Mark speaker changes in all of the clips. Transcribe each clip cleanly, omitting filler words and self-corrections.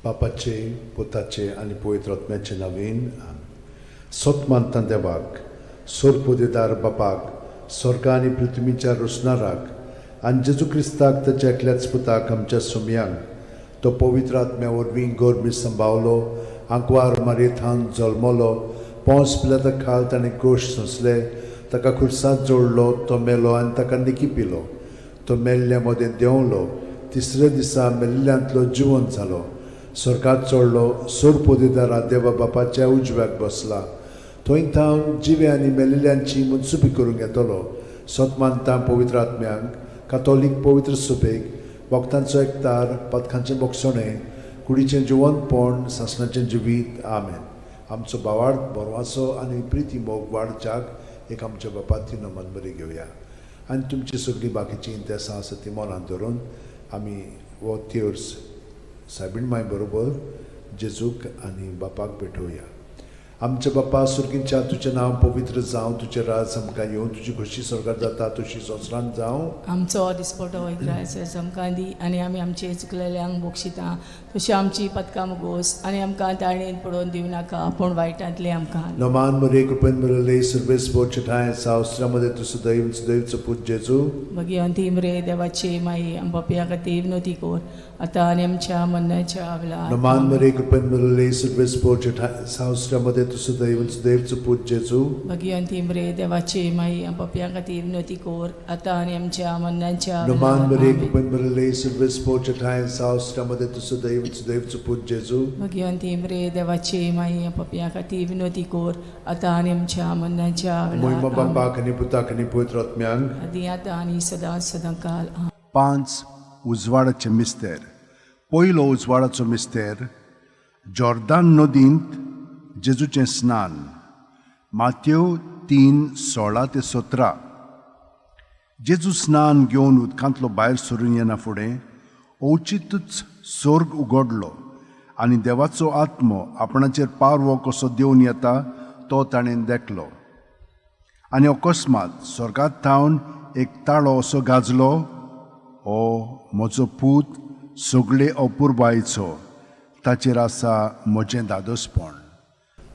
Speaker 1: बापाचे, पुताचे आनी पवित्र आत्म्याचे नांवान आमेन. सत मानता देवाक, सोरपोदेदार बापाक, स्वर्गा आनी पृथ्वीच्या रोसणाराक, आनी जेजू क्रिस्ताक, ताच्या एकल्याच पुताक, आमच्या सोमयांक, तो पवित्र आत्म्या वरवीं गर्भी संभावलो, आंकवार मारयेथावन जल्मलो, पोंस पिलाता खाल ताणें कश्ट सोंसले, ताका खुर्सात जोडलो, तो मेलो आनी ताका निकिपिलो, तो मेल्ल्या मदें देंवलो, तिसऱ्या दिसा मेल्ल्यांतलो जिवंत जालो, स्वर्गात चडलो, सोरपोदेदारा देवा बापाच्या उजव्याक बसला, थंय थावन जिवे आनी मेल्ल्यांची मनसुबी करूंक येतलो. सत मानता पवित्र आत्म्यांक, कातोलीक पवित्र सुबेक, भक्तांचो एकतार, पथकांचें बोगसणें, कुडीचें जिवंतपण, सासणाचें जिवीत. आमेन. आमचो भावार्थ, बरवासो आनी प्रिती मोग वाडच्याक एक आमच्या बापाती नमन बरी घेवया आनी तुमची सगळीं बाकीचीं इंतेसां आसा ती मनांत धरून आमी हो तेर्स सायबीण माय बरोबर जेजूक आनी बापाक भेटोवया. आमच्या बापा सुर्गींच्या, तुजें नांव पवित्र जावं, तुजें राज आमकां येवं, तुजी खोशी स्वर्गार जाता तशी संवसारांत जावं.
Speaker 2: आमचो दिसपटो इग्रायस आमकां दी आनी आमी आमचे चुकलेल्यांक बक्षिता तशी आमची पदकां मुगोस आनी आमकां ताणेन पडोवन दिवं नाका, पूण वायटांतलें आमकां.
Speaker 1: नमान मरे, कृपेन भरले, सर्वेस्पर तुजेठांय आसा, स्त्रियां तूं सुदैव, सुदैवचो पूत जेजू.
Speaker 2: भगिवंती मरे देवाची माई, आम पापयां खातीर विनवती कर, आतां आनी आमच्या मरणाच्या वेळार.
Speaker 1: नमान मरे, कृपेन भरले, सर्वेस्पर तुजेठांय आसा, स्त्रियां तूं सुदैव, सुदैवचो पूत जेजू.
Speaker 2: भगिवंती मरे देवाची माई, आम पापयां खातीर विनवती कर, आतां आनी आमच्या मरणाच्या
Speaker 1: नमान
Speaker 2: वेळार.
Speaker 1: मरे,
Speaker 2: आमेन.
Speaker 1: कृपेन भरले, सर्वेस्पर तुजेठांय आसा, स्त्रियां तूं सुदैव, सुदैवचो पूत जेजू.
Speaker 2: भगिवंती मरे देवाची माई, आम पापयां खातीर विनवती कर, आतां आनी आमच्या मरणाच्या
Speaker 1: मोहिमा
Speaker 2: वेळार. आमेन.
Speaker 1: बापाक आनी पुताक आनी पवित्र आत्म्यांक.
Speaker 2: आदी आतां आनी सदां सदां काल. आमेन.
Speaker 1: पांच उजवाडाचे मिस्तेर. पयलो उजवाडाचो मिस्तेर, जॉर्दान नदींत जेजूचें स्नान, मात्यो 3:16 ते 17. जेजू स्नान घेवन उदकांतलो भायर सरून येना फुडें अवचितूच स्वर्ग उगडलो आनी देवाचो आत्मो आपणाचेर पारवो कसो देवन येता तो ताणें देखलो. आनी अकस्मात स्वर्गात थावन एक ताळो असो गाजलो, "हो म्हजो पूत, सगळे अपुरबायेचो, ताचेर आसा म्हजें धादोसपण."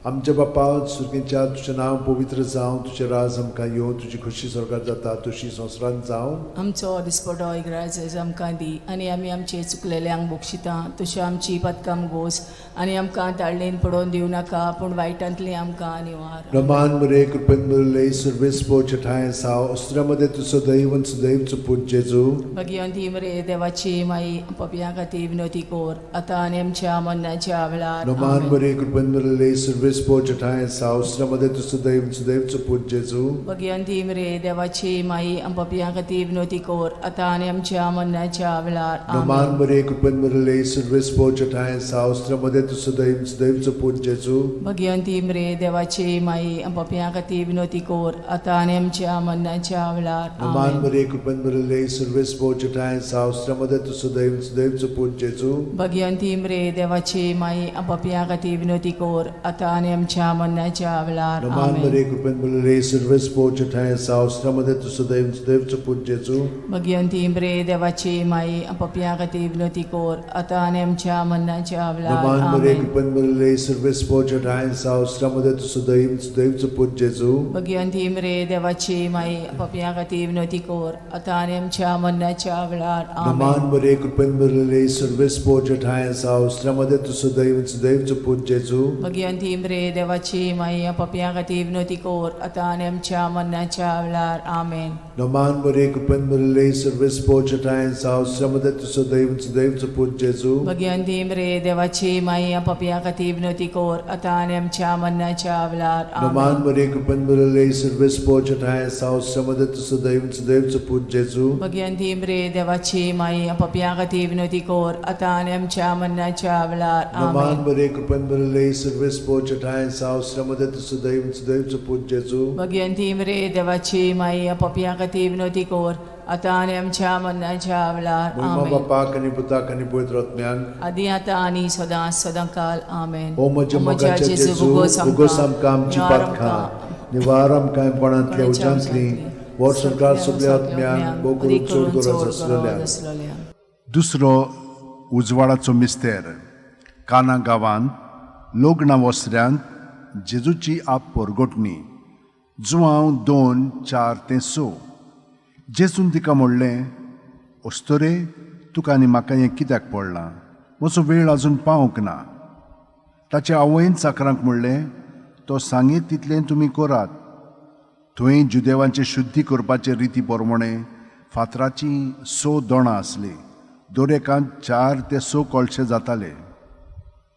Speaker 1: आमच्या बापा सुर्गींच्या, तुजें नांव पवित्र जावं, तुजें राज आमकां येवं, तुजी खोशी स्वर्गार जाता तशी संवसारांत जावं.
Speaker 2: आमचो दिसपटो इग्राज आमकां दी आनी आमी आमचे चुकलेल्यांक बक्षिता तशी आमची पदकां गोस आनी आमकां ताळणेन पडोवन दिवं नाका, पूण वायटांतली आमकां निवार.
Speaker 1: नमान मरे, कृपेन भरले, सर्वेस्पर तुजेठांय आसा, स्त्रियां मदें तूं सदैव, सुदैवचो पूत जेजू.
Speaker 2: भगिवंती मरे देवाची माई, पापयां खातीर विनवती कर, आतां आनी आमच्या मरणाच्या वेळार.
Speaker 1: नमान
Speaker 2: आमेन.
Speaker 1: मरे, कृपेन भरले, सर्वेस्पर तुजेठांय आसा, स्त्रियां मदें तूं सदैव, सुदैवचो पूत जेजू.
Speaker 2: भगिवंती मरे देवाची माई, पापयां खातीर विनवती कर, आतां आनी आमच्या मरणाच्या वेळार.
Speaker 1: नमान
Speaker 2: आमेन.
Speaker 1: मरे, कृपेन भरले, सर्वेस्पर तुजेठांय आसा, स्त्रियां मदें तूं सदैव, सुदैवचो पूत जेजू.
Speaker 2: भगिवंती मरे देवाची माई, पापयां खातीर विनवती कर, आतां आनी आमच्या मरणाच्या वेळार.
Speaker 1: नमान
Speaker 2: आमेन.
Speaker 1: मरे, कृपेन भरले, सर्वेस्पर तुजेठांय आसा, स्त्रियां मदें तूं सदैव, सुदैवचो पूत जेजू.
Speaker 2: भगिवंती मरे देवाची माई, पापयां खातीर विनवती कर, आतां आनी आमच्या मरणाच्या वेळार.
Speaker 1: नमान
Speaker 2: आमेन.
Speaker 1: मरे, कृपेन भरले, सर्वेस्पर तुजेठांय आसा, स्त्रियां मदें तूं सदैव, सुदैवचो पूत जेजू.
Speaker 2: भगिवंती मरे देवाची माई, पापयां खातीर विनवती कर, आतां आनी आमच्या मरणाच्या वेळार.
Speaker 1: नमान मरे,
Speaker 2: आमेन.
Speaker 1: कृपेन भरले, सर्वेस्पर तुजेठांय आसा, स्त्रियां मदें तूं सदैव, सुदैवचो पूत जेजू.
Speaker 2: भगिवंती मरे देवाची माई, पापयां खातीर विनवती कर, आतां आनी आमच्या मरणाच्या वेळार.
Speaker 1: नमान
Speaker 2: आमेन.
Speaker 1: मरे, कृपेन भरले, सर्वेस्पर तुजेठांय आसा, स्त्रियां मदें तूं सदैव, सुदैवचो पूत जेजू.
Speaker 2: भगिवंती मरे देवाची माई, पापयां खातीर विनवती कर, आतां आनी आमच्या मरणाच्या वेळार. आमेन.
Speaker 1: नमान मरे, कृपेन भरले, सर्वेस्पर तुजेठांय आसा, स्त्रियां मदें तूं सदैव, सुदैवचो पूत जेजू.
Speaker 2: भगिवंती मरे देवाची माई, पापयां खातीर विनवती कर, आतां आनी आमच्या मरणाच्या वेळार.
Speaker 1: नमान
Speaker 2: आमेन.
Speaker 1: मरे, कृपेन भरले, सर्वेस्पर तुजेठांय आसा, स्त्रियां मदें तूं सदैव, सुदैवचो पूत जेजू.
Speaker 2: भगिवंती मरे देवाची माई, पापयां खातीर विनवती कर, आतां आनी आमच्या मरणाच्या वेळार.
Speaker 1: नमान
Speaker 2: आमेन.
Speaker 1: मरे, कृपेन भरले, सर्वेस्पर तुजेठांय आसा, स्त्रियां मदें तूं सदैव, सुदैवचो पूत जेजू.
Speaker 2: भगिवंती मरे देवाची माई, पापयां खातीर विनवती कर, आतां आनी आमच्या मरणाच्या वेळार.
Speaker 1: मोहिमा
Speaker 2: आमेन.
Speaker 1: बापाक आनी पुताक आनी पवित्र आत्म्याक.
Speaker 2: आदी आतां आनी सदां सदां काल. आमेन.
Speaker 1: ओ म्हज्या मोगाच्या जेजू, उगोस आमकां आमची पातकां, निवार आमकां कोणांतल्या उज्यांतली, व्हर स्वर्गार सगल्या आत्म्यांक, भोव करून चड गरज आसलेल्या. दुसरो उजवाडाचो मिस्तेर.
Speaker 3: काना गांवांत लग्ना वसऱ्यांत जेजूची आप परगटणी, जुवांव 2, 4 ते 6. जेजून तिका म्हणलें, अस्तुरे, तुका आनी म्हाका हें कित्याक पडलां? म्हजो वेळ अजून पावंक ना. ताचे आवयन चाकरांक म्हणलें, तो सांगीत तितलें तुमी करात. थंय जुदेवांचे शुद्धी करपाचे रिती प्रमाणे फातराचीं 6 दोणां आसलीं. दर एकांत 4 ते 6 कळशे जाताले.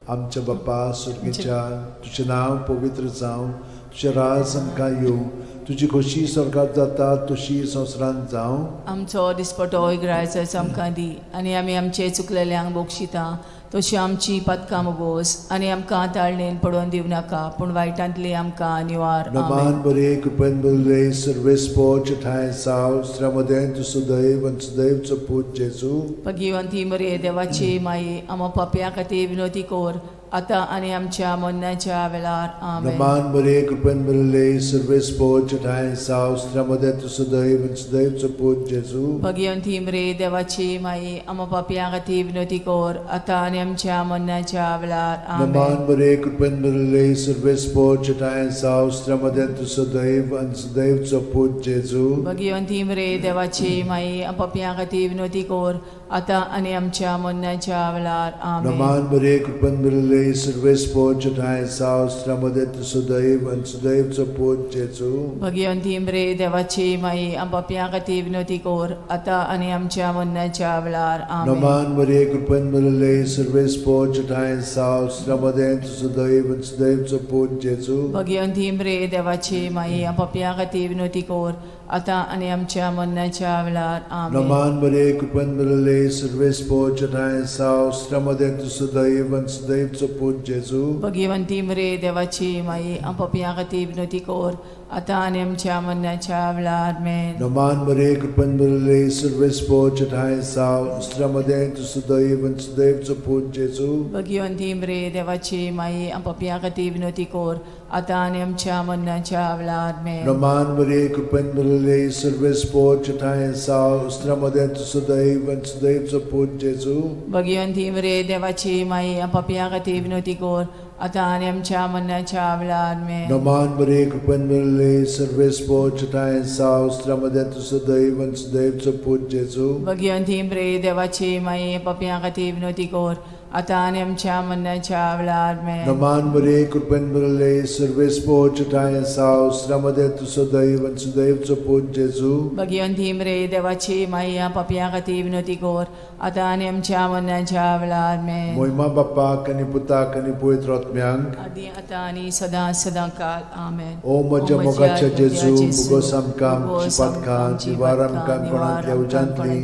Speaker 1: आमच्या बाप्पा सुर्गीच्या, तुजें नांव पवित्र जावं, तुजें राज आमकां येवं, तुजी खोशी स्वर्गात जाता तशी संवसारांत जावं.
Speaker 2: आमचो दिसपटो इगरायचो आमकां दी आनी आमी आमचे चुकलेल्यांक बक्षिता तशी आमची पातकां मोगोस आनी आमकां ताळणेन पडोवन दिवं नाका, पूण वायटांतली आमकां निवार. आमेन.
Speaker 1: नमान बरे, कृपेन बरले, सर्वेस्पोच ठांय साव श्रमदें तूं सुदैव आनी सुदैवचो पूत जेजू.
Speaker 2: भगिवंती मरे, देवाची माई, आमा पापया खातीर विनोती कोर, आतां आनी आमच्या मरणाच्या वेळार. आमेन.
Speaker 1: नमान बरे, कृपेन बरले, सर्वेस्पोच ठांय साव श्रमदें तूं सुदैव आनी सुदैवचो पूत जेजू.
Speaker 2: भगिवंती मरे, देवाची माई, आमा पापया खातीर विनोती कोर, आतां आनी आमच्या मरणाच्या वेळार. आमेन.
Speaker 1: नमान बरे, कृपेन बरले, सर्वेस्पोच ठांय साव श्रमदें तूं सुदैव आनी सुदैवचो पूत जेजू.
Speaker 2: भगिवंती मरे, देवाची माई, पापया खातीर विनोती कोर, आतां आनी आमच्या मरणाच्या वेळार. आमेन.
Speaker 1: नमान बरे, कृपेन बरले, सर्वेस्पोच ठांय साव श्रमदें तूं सुदैव आनी सुदैवचो पूत जेजू.
Speaker 2: भगिवंती मरे, देवाची माई, पापया खातीर विनोती कोर, आतां आनी आमच्या मरणाच्या वेळार. आमेन.
Speaker 1: नमान मरिये, कृपेन भरिल्ले, सर्वेस्पोच ठांय साव श्रमदें तूं सुदैव आनी सुदैवचो पूत जेजू.
Speaker 2: भगिवंती मरे, देवाची माई, पापया खातीर विनोती कोर, आतां आनी आमच्या मरणाच्या वेळार. आमेन.
Speaker 1: नमान मरिये, कृपेन भरिल्ले, सर्वेस्पोच ठांय साव श्रमदें तूं सुदैव आनी सुदैवचो पूत जेजू.
Speaker 2: भगिवंती मरे, देवाची माई, पापया खातीर विनोती कोर, आतां आनी आमच्या मरणाच्या वेळार. आमेन.
Speaker 1: नमान मरिये, कृपेन भरिल्ले, सर्वेस्पोच ठांय साव श्रमदें तूं सुदैव आनी सुदैवचो पूत जेजू.
Speaker 2: भगिवंती मरे, देवाची माई, पापया खातीर विनोती कोर, आतां आनी आमच्या मरणाच्या वेळार. आमेन.
Speaker 1: नमान मरिये, कृपेन भरिल्ले, सर्वेस्पोच ठांय साव श्रमदें तूं सुदैव आनी सुदैवचो पूत जेजू.
Speaker 2: भगिवंती मरे, देवाची माई, पापया खातीर विनोती कोर, आतां आनी आमच्या मरणाच्या वेळार. आमेन.
Speaker 1: नमान मरिये, कृपेन भरिल्ले, सर्वेस्पोच ठांय साव श्रमदें तूं सुदैव आनी सुदैवचो पूत जेजू.
Speaker 2: भगिवंती मरे, देवाची माई, पापया खातीर विनोती कोर, आतां आनी आमच्या मरणाच्या वेळार. आमेन.
Speaker 1: नमान मरिये, कृपेन भरिल्ले, सर्वेस्पोच ठांय साव श्रमदें तूं सुदैव आनी सुदैवचो पूत जेजू.
Speaker 2: भगिवंती मरे, देवाची माई, पापया खातीर विनोती कोर, आतां आनी आमच्या मरणाच्या वेळार. आमेन.
Speaker 1: मोहिमा बाप्पाक आनी पुताक आनी पवित्र आत्म्यांक,
Speaker 2: आदी आतां आनी सदां सदां काल. आमेन.
Speaker 1: ओ म्हज्या मोगाच्या जेजू, मुगोस आमकां आमची पातकां, निवार आमकां कोणांतल्या उज्यांतली,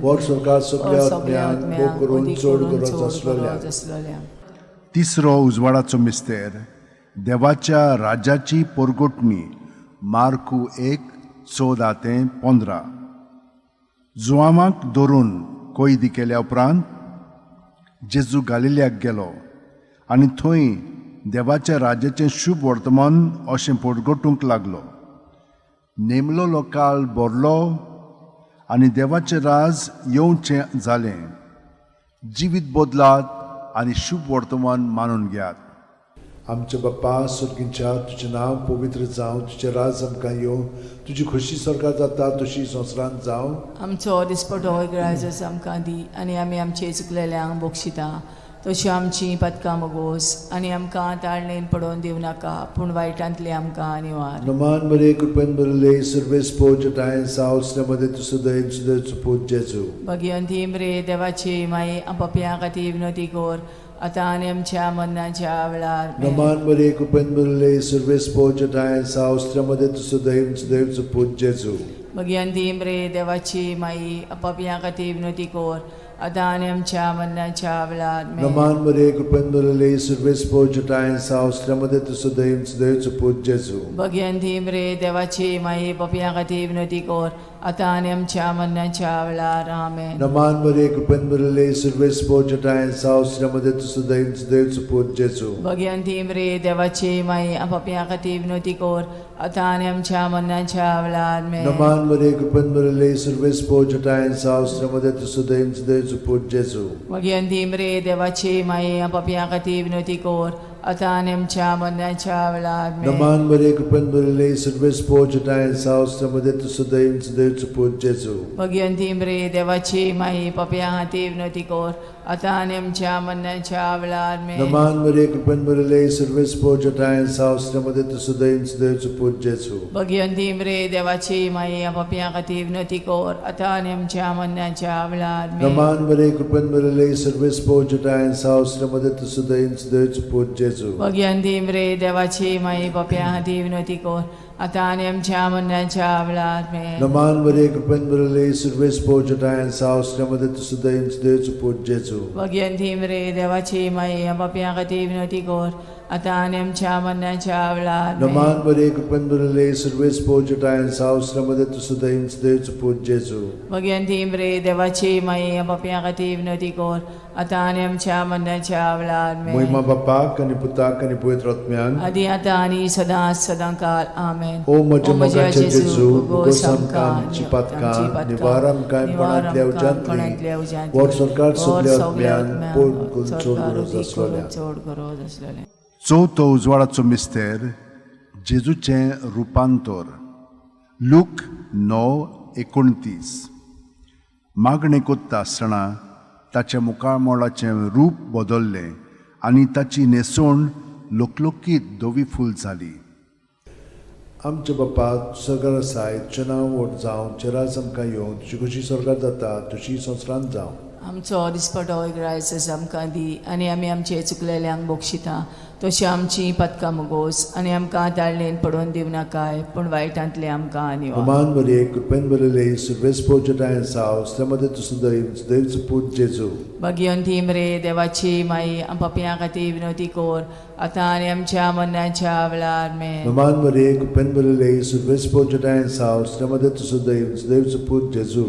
Speaker 1: वर सरकार सगल्या आत्म्यांक भोग करून चड गरज आसलेल्या.
Speaker 2: आसलेल्या.
Speaker 3: तिसरो उजवाडाचो मिस्तेर, देवाच्या राज्याची परगटणी, मार्कू 1, 14 ते 15. जुवांवाक धरून कैदी केल्या उपरांत जेजू गालिल्याक गेलो आनी थंय देवाच्या राज्याचें शुभ वर्तमान अशें परगटूंक लागलो. नेमलोलो काळ भरलो आनी देवाचें राज येवचें जालें. जिवीत बदलात आनी शुभ वर्तमान मानून घेयात.
Speaker 1: आमच्या बाप्पा सुर्गींच्या, तुजें नांव पवित्र जावं, तुजें राज आमकां येवं, तुजी खोशी स्वर्गात जाता तशी संवसारांत जावं.
Speaker 2: आमचो दिसपटो इगराजच आमकां दी आनी आमी आमचे चुकलेल्यांक बक्षिता तशी आमची पदकां मोगोस आनी आमकां ताळणेन पडोवन दिवं नाका, पूण वायटांतली आमकां निवार.
Speaker 1: नमान मरिये, कृपेन भरिल्ले, सर्वेस्पोच ठांय साव मध्ये तूं सुदैव सुदैवचो पूत जेजू.
Speaker 2: भगिवंती मरे, देवाची माई, पापयां खातीर विनोती कोर, आतां आनी आमच्या मरणाच्या वेळार. आमेन.
Speaker 1: नमान मरिये, कृपेन भरिल्ले, सर्वेस्पोच ठांय साव मध्ये तूं सुदैव सुदैवचो पूत जेजू.
Speaker 2: भगिवंती मरे, देवाची माई, पापयां खातीर विनोती कोर, आतां आनी आमच्या मरणाच्या वेळार. आमेन.
Speaker 1: नमान मरिये, कृपेन भरिल्ले, सर्वेस्पोच ठांय साव मध्ये तूं सुदैव सुदैवचो पूत जेजू.
Speaker 2: भगिवंती मरे, देवाची माई, पापयां खातीर विनोती कोर, आतां आनी आमच्या मरणाच्या वेळार. आमेन.
Speaker 1: नमान मरिये, कृपेन भरिल्ले, सुर्वेस पोचटाय साव श्रीमध्ये तुजो दैव देवचो पूत जेजू.
Speaker 2: भग्यांती मरे देवाची माई, पापया खातीर विनवती कर, आतां आनी आमच्या मरणाच्या वेळार. आमेन.
Speaker 1: नमान मरिये, कृपेन भरिल्ले, सुर्वेस पोचटाय साव श्रीमध्ये तुजो दैव देवचो पूत जेजू.
Speaker 2: भग्यांती मरे देवाची माई, पापया खातीर विनवती कर, आतां आनी आमच्या मरणाच्या वेळार. आमेन.
Speaker 1: नमान मरिये, कृपेन भरिल्ले, सुर्वेस पोचटाय साव श्रीमध्ये तुजो दैव देवचो पूत जेजू.
Speaker 2: भग्यांती मरे देवाची माई, पापया खातीर विनवती कर, आतां आनी आमच्या मरणाच्या वेळार. आमेन.
Speaker 1: नमान मरिये, कृपेन भरिल्ले, सुर्वेस पोचटाय साव श्रीमध्ये तुजो दैव देवचो पूत जेजू.
Speaker 2: भग्यांती मरे देवाची माई, पापया खातीर विनवती कर, आतां आनी आमच्या मरणाच्या वेळार. आमेन.
Speaker 1: नमान मरिये, कृपेन भरिल्ले, सुर्वेस पोचटाय साव श्रीमध्ये तुजो दैव देवचो पूत जेजू.
Speaker 2: भग्यांती मरे देवाची माई, पापया खातीर विनवती कर, आतां आनी आमच्या मरणाच्या वेळार. आमेन.
Speaker 1: नमान मरिये, कृपेन भरिल्ले, सुर्वेस पोचटाय साव श्रीमध्ये तुजो दैव देवचो पूत जेजू.
Speaker 2: भग्यांती मरे देवाची माई, पापया खातीर विनवती कर, आतां आनी आमच्या मरणाच्या वेळार. आमेन.
Speaker 1: नमान मरिये, कृपेन भरिल्ले, सुर्वेस पोचटाय साव श्रीमध्ये तुजो दैव देवचो पूत जेजू.
Speaker 2: भग्यांती मरे देवाची माई, पापया खातीर विनवती कर, आतां आनी आमच्या मरणाच्या वेळार. आमेन.
Speaker 1: महिमा बापाक आनी पुताक आनी पवित्र आत्म्याक.
Speaker 2: आदी आतां आनी सदां सदां काल. आमेन.
Speaker 1: ओ म्हज्या मोगाचे जेजू, भोगोस आमकां आमची पातकां, निवार आमकां कोणांतल्या उज्यांतली, वर सरकार सगल्या आत्म्यान पोट करून चड गरज आसलोल्या.
Speaker 2: चड गरज आसलेलें.
Speaker 3: चवथो उजवाडाचो मिस्तेर, जेजूचें रुपांतर, लूक 9:29. मागणें कोत्ता आसतना ताच्या मुखामळाचें रूप बदल्लें आनी ताची न्हेसवण लकलकीत धवी फूल जाली.
Speaker 1: आमच्या बापा, सरकार आसाय, तुजें नांव व्हड जावं, तुजें राज आमकां येवं, तुजी कशी सरकार जाता तुजी संवसारांत जावं.
Speaker 2: आमचो दिसपटो ग्रायस आमकां दी आनी आमी आमचे चुकलेल्यांक बक्षिता तशी आमची पदकां मुगोस आनी आमकां ताळणेन पडोवन दिवं नाकाय, पूण वायटांतलें आमकां निवार.
Speaker 1: अमान मरिये, कृपेन भरिल्ले, सुर्वेस पोचटाय साव श्रीमध्ये तुजो दैव देवचो पूत जेजू.
Speaker 2: भगियंती मरे देवाची माई, पापयां खातीर विनवती कर, आतां आनी आमच्या मरणाच्या वेळार. आमेन.
Speaker 1: नमान मरिये, कृपेन भरिल्ले, सुर्वेस पोचटाय साव श्रीमध्ये तुजो दैव देवचो पूत जेजू.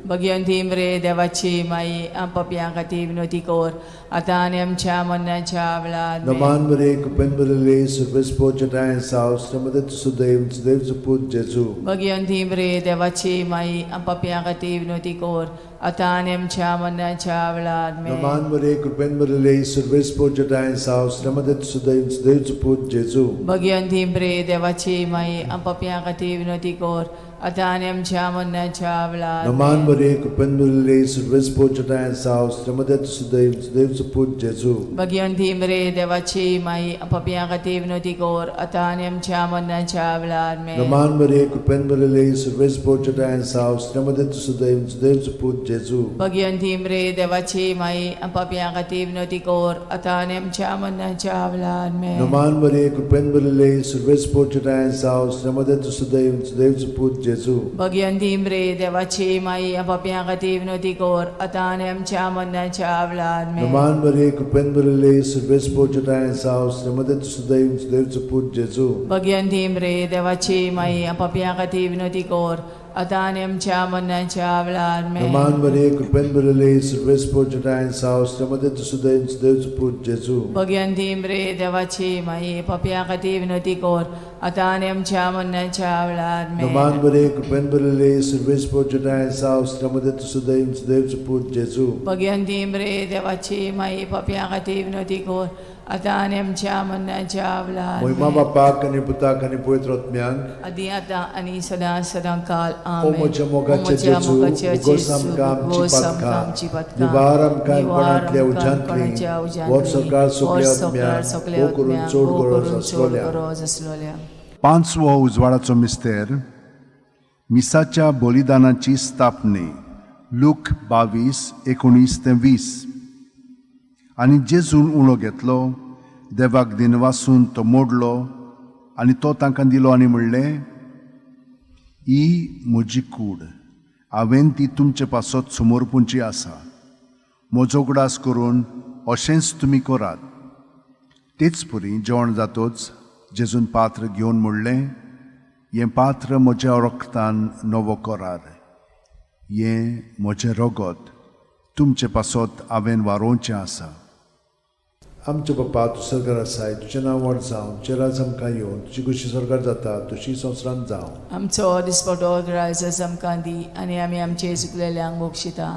Speaker 2: भगियंती मरे देवाची माई, पापयां खातीर विनवती कर, आतां आनी आमच्या मरणाच्या वेळार. आमेन.
Speaker 1: नमान मरिये, कृपेन भरिल्ले, सुर्वेस पोचटाय साव श्रीमध्ये तुजो दैव देवचो पूत जेजू.
Speaker 2: भगियंती मरे देवाची माई, पापयां खातीर विनवती कर, आतां आनी आमच्या मरणाच्या वेळार. आमेन.
Speaker 1: नमान मरिये, कृपेन भरिल्ले, सुर्वेस पोचटाय साव श्रीमध्ये तुजो दैव देवचो पूत जेजू.
Speaker 2: भगियंती मरे देवाची माई, पापयां खातीर विनवती कर, आतां आनी आमच्या मरणाच्या वेळार.
Speaker 1: नमान मरिये, कृपेन भरिल्ले, सुर्वेस पोचटाय साव श्रीमध्ये तुजो दैव देवचो पूत जेजू.
Speaker 2: भगियंती मरे देवाची माई, पापयां खातीर विनवती कर, आतां आनी आमच्या मरणाच्या वेळार. आमेन.
Speaker 1: नमान मरिये, कृपेन भरिल्ले, सुर्वेस पोचटाय साव श्रीमध्ये तुजो दैव देवचो पूत जेजू.
Speaker 2: भगियंती मरे देवाची माई, पापयां खातीर विनवती कर, आतां आनी आमच्या मरणाच्या वेळार. आमेन.
Speaker 1: नमान मरिये, कृपेन भरिल्ले, सुर्वेस पोचटाय साव श्रीमध्ये तुजो दैव देवचो पूत जेजू.
Speaker 2: भगियंती मरे देवाची माई, पापयां खातीर विनवती कर, आतां आनी आमच्या मरणाच्या वेळार. आमेन.
Speaker 1: नमान मरिये, कृपेन भरिल्ले, सुर्वेस पोचटाय साव श्रीमध्ये तुजो दैव देवचो पूत जेजू.
Speaker 2: भगियंती मरे देवाची माई, पापयां खातीर विनवती कर, आतां आनी आमच्या मरणाच्या वेळार. आमेन.
Speaker 1: नमान मरिये, कृपेन भरिल्ले, सुर्वेस पोचटाय साव श्रीमध्ये तुजो दैव देवचो पूत जेजू.
Speaker 2: भगियंती मरे देवाची माई, पापयां खातीर विनवती कर, आतां आनी आमच्या मरणाच्या वेळार. आमेन.
Speaker 1: नमान मरिये, कृपेन भरिल्ले, सुर्वेस पोचटाय साव श्रीमध्ये तुजो दैव देवचो पूत जेजू.
Speaker 2: भगियंती मरे देवाची माई, पापयां खातीर विनवती कर, आतां आनी आमच्या मरणाच्या वेळार.
Speaker 1: महिमा
Speaker 2: आमेन.
Speaker 1: बापाक आनी पुताक आनी पवित्र आत्म्याक.
Speaker 2: आदी आतां आनी सदां सदां काल.
Speaker 1: ओ
Speaker 2: आमेन.
Speaker 1: म्हज्या मोगाचे
Speaker 2: ओ म्हज्या
Speaker 1: जेजू,
Speaker 2: मोगाचे
Speaker 1: उगोस
Speaker 2: जेजू,
Speaker 1: आमकां आमची
Speaker 2: उगोस आमकां
Speaker 1: पातकां,
Speaker 2: आमची पातकां,
Speaker 1: निवार आमकां
Speaker 2: निवार
Speaker 1: कोणांतल्या
Speaker 2: आमकां
Speaker 1: उज्यांतली,
Speaker 2: कोणाच्या उज्यांतली,
Speaker 1: वर सरकार सगल्या
Speaker 2: वर सरकार
Speaker 1: आत्म्यांक,
Speaker 2: सगल्या
Speaker 1: भोव करून
Speaker 2: आत्म्यांक,
Speaker 1: चड
Speaker 2: भोव
Speaker 1: गरज
Speaker 2: करून चड
Speaker 1: आसलोल्या.
Speaker 2: गरज आसलोल्या.
Speaker 3: पांचवो उजवाडाचो मिस्तेर, मिसाच्या बलिदानाची स्थापने, लूक 22:19 ते 20. आनी जेजून उणो घेतलो, देवाक दिनवासून तो मोडलो आनी तो तांकां दिलो आनी म्हणलें, ही म्हजी कूड, हांवें ती तुमचे पासत समर्पूंची आसा. म्हजो उगडास करून अशेंच तुमी करात. तेच परी जेवण जातोच जेजून पात्र घेवन म्हणलें, हें पात्र म्हज्या रक्तान नवो करार. हें म्हजें रगत तुमचे पासत हांवें वारोवचें आसा.
Speaker 1: आमचे बापा, तूं सरकार आसाय, तुजें नांव व्हड जावं, तुजें राज आमकां येवन, तुजी खुशी सरकार जाता तशी संवसारांत जावं.
Speaker 2: आमचो दिसपटो ग्रायस आमकां दी आनी आमी आमचे चुकलेल्यांक बक्षिता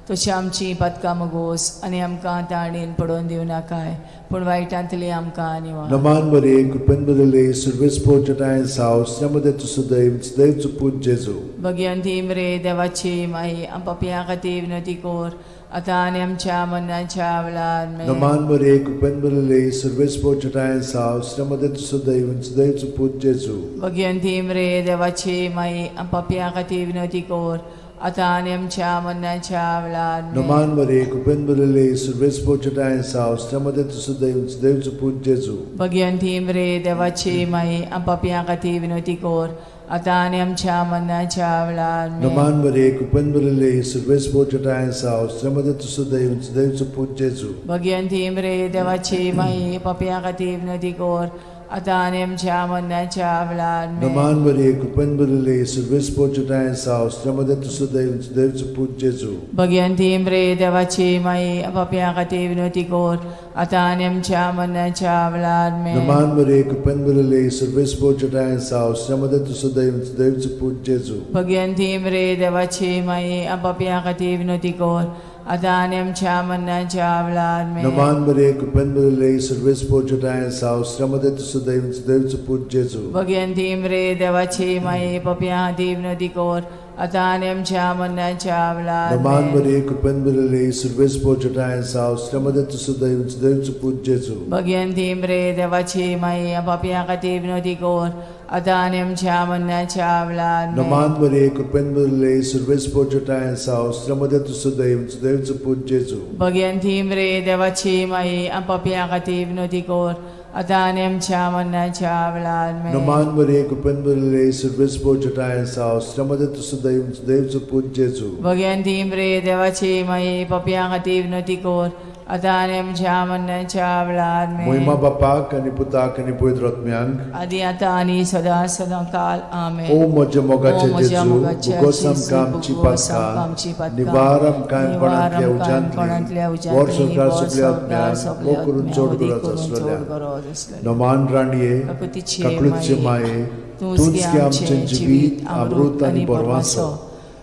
Speaker 2: तशी आमची पातकां मगोस आनी आमकां ताणेन पडोवन दिवं नाकाय पूण वायटांतली आमकां निवार.
Speaker 1: नमान बरे कृपेन बदले सुर्वेस पोचटाय साव मध्ये तूं सदैव सदैव चुपूत जेजू.
Speaker 2: भगयंती मरे देवाची माई, आम पापयां खातीर विनवती कर आतां आनी आमच्या मरणाच्या वेळार. आमेन.
Speaker 1: नमान बरे कृपेन बदले सुर्वेस पोचटाय साव मध्ये तूं सदैव सदैव चुपूत जेजू.
Speaker 2: भगयंती मरे देवाची माई, आम पापयां खातीर विनवती कर आतां आनी आमच्या मरणाच्या वेळार. आमेन.
Speaker 1: नमान बरे कृपेन बदले सुर्वेस पोचटाय साव मध्ये तूं सदैव सदैव चुपूत जेजू.
Speaker 2: भगयंती मरे देवाची माई, आम पापयां खातीर विनवती कर आतां आनी आमच्या मरणाच्या वेळार. आमेन.
Speaker 1: नमान बरे कृपेन बदले सुर्वेस पोचटाय साव मध्ये तूं सदैव सदैव चुपूत जेजू.
Speaker 2: भगयंती मरे देवाची माई, पापयां खातीर विनवती कर आतां आनी आमच्या मरणाच्या वेळार. आमेन.
Speaker 1: नमान बरे कृपेन बदले सुर्वेस पोचटाय साव मध्ये तूं सदैव सदैव चुपूत जेजू.
Speaker 2: भगयंती मरे देवाची माई, पापयां खातीर विनवती कर आतां आनी आमच्या मरणाच्या वेळार. आमेन.
Speaker 1: नमान बरे कृपेन बदले सुर्वेस पोचटाय साव मध्ये तूं सदैव सदैव चुपूत जेजू.
Speaker 2: भगयंती मरे देवाची माई, पापयां खातीर विनवती कर आतां आनी आमच्या मरणाच्या वेळार. आमेन.
Speaker 1: नमान बरे कृपेन बदले सुर्वेस पोचटाय साव मध्ये तूं सदैव सदैव चुपूत जेजू.
Speaker 2: भगयंती मरे देवाची माई, पापयां खातीर विनवती कर आतां आनी आमच्या मरणाच्या वेळार.
Speaker 1: नमान
Speaker 2: आमेन.
Speaker 1: बरे कृपेन बदले सुर्वेस पोचटाय साव मध्ये तूं सदैव सदैव चुपूत जेजू.
Speaker 2: भगयंती मरे देवाची माई, पापयां खातीर विनवती कर आतां आनी आमच्या मरणाच्या वेळार. आमेन.
Speaker 1: नमान बरे कृपेन बदले सुर्वेस पोचटाय साव मध्ये तूं सदैव सदैव चुपूत जेजू.
Speaker 2: भगयंती मरे देवाची माई, पापयां खातीर विनवती कर आतां आनी आमच्या मरणाच्या वेळार. आमेन.
Speaker 1: नमान बरे कृपेन बदले सुर्वेस पोचटाय साव मध्ये तूं सदैव सदैव चुपूत जेजू.
Speaker 2: भगयंती मरे देवाची माई, पापयां खातीर विनवती कर आतां आनी आमच्या मरणाच्या वेळार. आमेन.
Speaker 1: मोहिमा बापाक आनी पुताक आनी पवित्र आत्म्यांक,
Speaker 2: आदी आतां आनी सदां सदां काल. आमेन.
Speaker 1: ओ म्हज्या मोगाचे
Speaker 2: ओ म्हज्या
Speaker 1: जेजू,
Speaker 2: मोगाचे
Speaker 1: भुगोस
Speaker 2: जेजू,
Speaker 1: आमकां आमची
Speaker 2: भुगोस आमकां आमची
Speaker 1: पातकां,
Speaker 2: पातकां,
Speaker 1: निवार आमकां
Speaker 2: निवार
Speaker 1: कोणांतल्या
Speaker 2: आमकां कोणांतल्या
Speaker 1: उज्यांतली,
Speaker 2: उज्यांतली,
Speaker 1: वर सरकार
Speaker 2: वर
Speaker 1: सगल्या
Speaker 2: सरकार
Speaker 1: आत्म्यांक,
Speaker 2: सगल्या
Speaker 1: भोव करून
Speaker 2: आत्म्यांक,
Speaker 1: चड
Speaker 2: वदी
Speaker 1: गरज
Speaker 2: करून चड
Speaker 1: आसलेल्या.
Speaker 2: गरज आसलेल्या.
Speaker 1: नमान राणये,
Speaker 2: काकुतीचे
Speaker 1: काकळूतचे
Speaker 2: माये,
Speaker 1: माये,
Speaker 2: तूंच
Speaker 1: तूंच
Speaker 2: गे
Speaker 1: गे
Speaker 2: आमचें
Speaker 1: आमचें जिवीत, अमृत आनी बरवासो.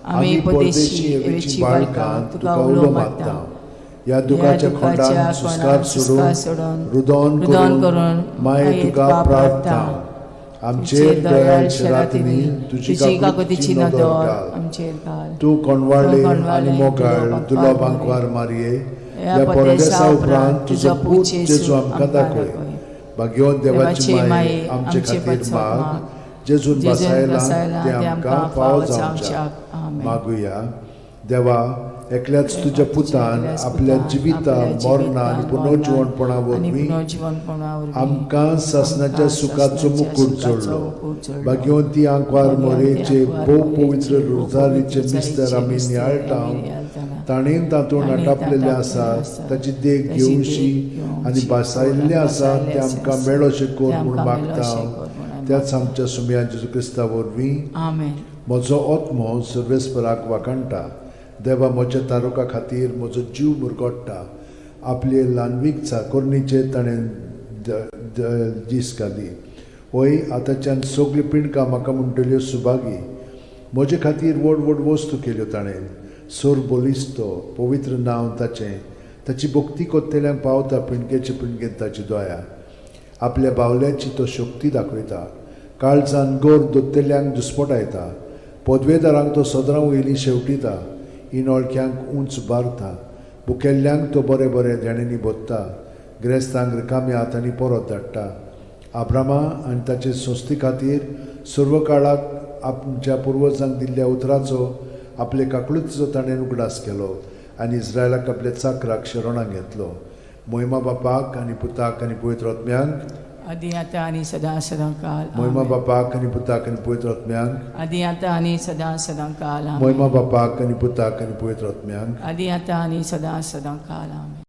Speaker 1: आमी परदेशी एवेची बाळकां तुका उलो मारता. ह्या दुखाच्या खोंडान सुस्कार सोडून रुदोन करून माये तुका प्रार्थना. आमचेर दयाळ रातींनी तुजी काकुतीची नदर घाल.
Speaker 2: आमचेर घाल.
Speaker 1: तूं कोणवाळे
Speaker 2: तूं कोणवाळे
Speaker 1: आनी मोगाळ
Speaker 2: तुलो
Speaker 1: तुलो
Speaker 2: बांकवार
Speaker 1: बांकवार मारये,
Speaker 2: ह्या
Speaker 1: ह्या
Speaker 2: परदेसा
Speaker 1: परदेसा उपरांत तुजो पूत जेजू आमकां
Speaker 2: आमकां
Speaker 1: दाखय.
Speaker 2: दाखय.
Speaker 1: भाग्यवंत देवाची माये, आमचे
Speaker 2: आमचे
Speaker 1: खातीर
Speaker 2: पासत
Speaker 1: माग,
Speaker 2: माग,
Speaker 1: जेजून
Speaker 2: जेजून
Speaker 1: बसायला
Speaker 2: बसायला
Speaker 1: ते आमकां फावो जावच्याक.
Speaker 2: आमेन.
Speaker 1: मागुया. देवा, एकल्याच तुज्या पुतान
Speaker 2: एकल्याच
Speaker 1: आपल्या
Speaker 2: पुतान
Speaker 1: जिविता
Speaker 2: आपल्या
Speaker 1: मरणा आनी
Speaker 2: जिवितान,
Speaker 1: पुनर्जिवणपणा
Speaker 2: आनी
Speaker 1: वरवीं
Speaker 2: पुनर्जिवणपणा वरवीं
Speaker 1: आमकां सासणाच्या
Speaker 2: आमकां
Speaker 1: सुखाचो
Speaker 2: सासणाच्या
Speaker 1: मुकूट
Speaker 2: सुखाचो
Speaker 1: जोडलो.
Speaker 2: मुकूट जोडलो.
Speaker 1: भाग्यवंती आंकवार
Speaker 2: भाग्यवंती
Speaker 1: मोरेचे
Speaker 2: आंकवार
Speaker 1: भोव
Speaker 2: मोरेचे
Speaker 1: पवित्र
Speaker 2: भोव
Speaker 1: रोजारीचे
Speaker 2: पवित्र
Speaker 1: मिस्तर आमी
Speaker 2: रोजारीचे
Speaker 1: नियाळटा,
Speaker 2: मिस्तर आमी नियाळटाना,
Speaker 1: ताणें तातूंत
Speaker 2: ताणें
Speaker 1: आटापलेलें
Speaker 2: तातूंत
Speaker 1: आसा
Speaker 2: आसा,
Speaker 1: ताची देख
Speaker 2: ताची देख
Speaker 1: घेवशी
Speaker 2: घेवशी
Speaker 1: आनी भासायल्लें आसा
Speaker 2: भासायल्लें
Speaker 1: तें
Speaker 2: आसा,
Speaker 1: आमकां मेळोशें कर
Speaker 2: तें
Speaker 1: म्हूण
Speaker 2: आमकां
Speaker 1: मागता
Speaker 2: मेळोशें कर म्हूण आमी
Speaker 1: त्याच आमच्या सुमया जेजू क्रिस्ता वरवीं.
Speaker 2: आमेन.
Speaker 1: म्हजो आत्मो सर्वेस्पराक वाखाणटा, देवा म्हज्या तारुका खातीर म्हजो जीव मुरगोट्टा. आपले ल्हानवीक चाकोरणीचेर ताणें दीस घाली. वय, आतांच्यान सगळीं पिंडकां म्हाका म्हणटल्यो सुभागी. म्हजे खातीर व्हड व्हड वस्तू केल्यो ताणें. सोर बलिस्तो पवित्र नांव ताचें. ताची भक्ती कोत्तेल्यांक पावता पिंडकेचे पिंडकेन ताची दया. आपल्या बावल्याची तो शक्ती दाखयता, काळजान गोर दोत्तेल्यांक दुस्पटायता. पदवेदारांक तो सदरां वयली शेवटिता, इनोळख्यांक उंच बारता. भुकेल्ल्यांक तो बरें बरें देण्यांनी भोत्ता, गिरेस्तांक रिकाम्या हातांनी परत धाडटा. आब्रामा आनी ताचे संस्थे खातीर सर्व काळाक आमच्या पुर्वजांक दिल्ल्या उतराचो आपले काकळुतीचो ताणें उगडास केलो आनी इस्रायलाक आपल्या चाकराक शरणाक घेतलो. मोहिमा बापाक आनी पुताक आनी पवित्र आत्म्यांक,
Speaker 2: आदी आतां आनी सदां सदां काल.
Speaker 1: मोहिमा
Speaker 2: आमेन.
Speaker 1: बापाक आनी पुताक आनी पवित्र आत्म्यांक,
Speaker 2: आदी आतां आनी सदां सदां काल. आमेन.
Speaker 1: मोहिमा बापाक आनी पुताक आनी पवित्र आत्म्यांक.
Speaker 2: आदी आतां आनी सदां सदां काल. आमेन.